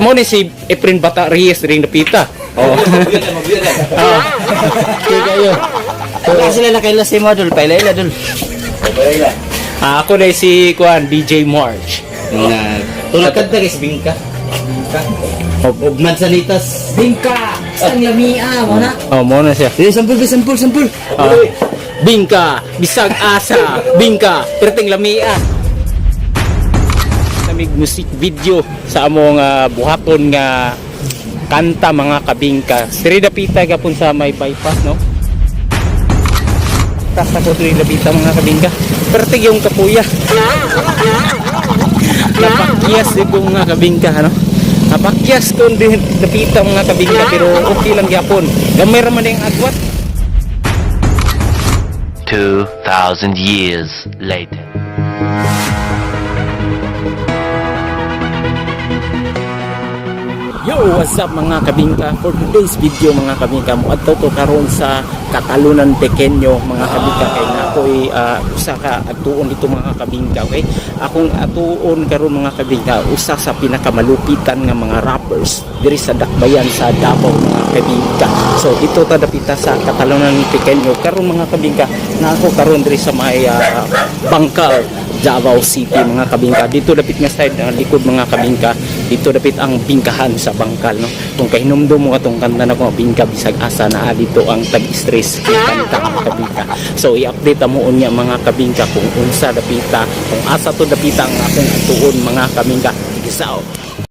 Mo ni si Efren Bata Reyes ring napita. Oh. Ah. Okay kayo. Wala sila na kaila si mo dul, paila dul. Ah, ako na si kuan DJ March. Nga tulad kadta guys bingka. Bingka. Og mansanitas. Bingka! Isang lamia, mo na. Oh, mo na siya. Eh, sampul, sampul, sampul. Ah, bingka, bisag asa, bingka, perting lamia. Namig music video sa among buhaton nga kanta, mga kabingka. Siri dapita gapon sa may bypass, no? Tas ako diri dapita, mga kabingka. Perting yung kapuya. Napakyas dito, mga kabingka, ano? Napakyas ko din dapita, mga kabingka, pero okay lang gyapon. Gamay ra man yung agwat. 2,000 years later. Yo, what's up, mga kabingka? For today's video, mga kabingka, moadto to karon sa Catalunan Pequeño, mga kabingka, kay nakoy usa ka atuon dito, mga kabingka, okay? Akong atuon karon, mga kabingka, usa sa pinakamalupitan nga mga rappers diri sa Dakbayan sa Davao, mga kabingka. So dito ta dapita sa Catalunan Pequeño karon, mga kabingka, na ako karon diri sa may Bangkal, Davao City, mga kabingka. Dito dapit nga side ang likod, mga kabingka. Dito dapit ang bingkahan sa Bangkal, no. Kung kahinumdum mo atong kanta na ko bingka bisag asa na dito ang tag-stress kanta, mga kabingka. So i-update mo unya, mga kabingka, kung unsa dapita, kung asa to dapita ang akong atuon, mga kabingka. Gisaw.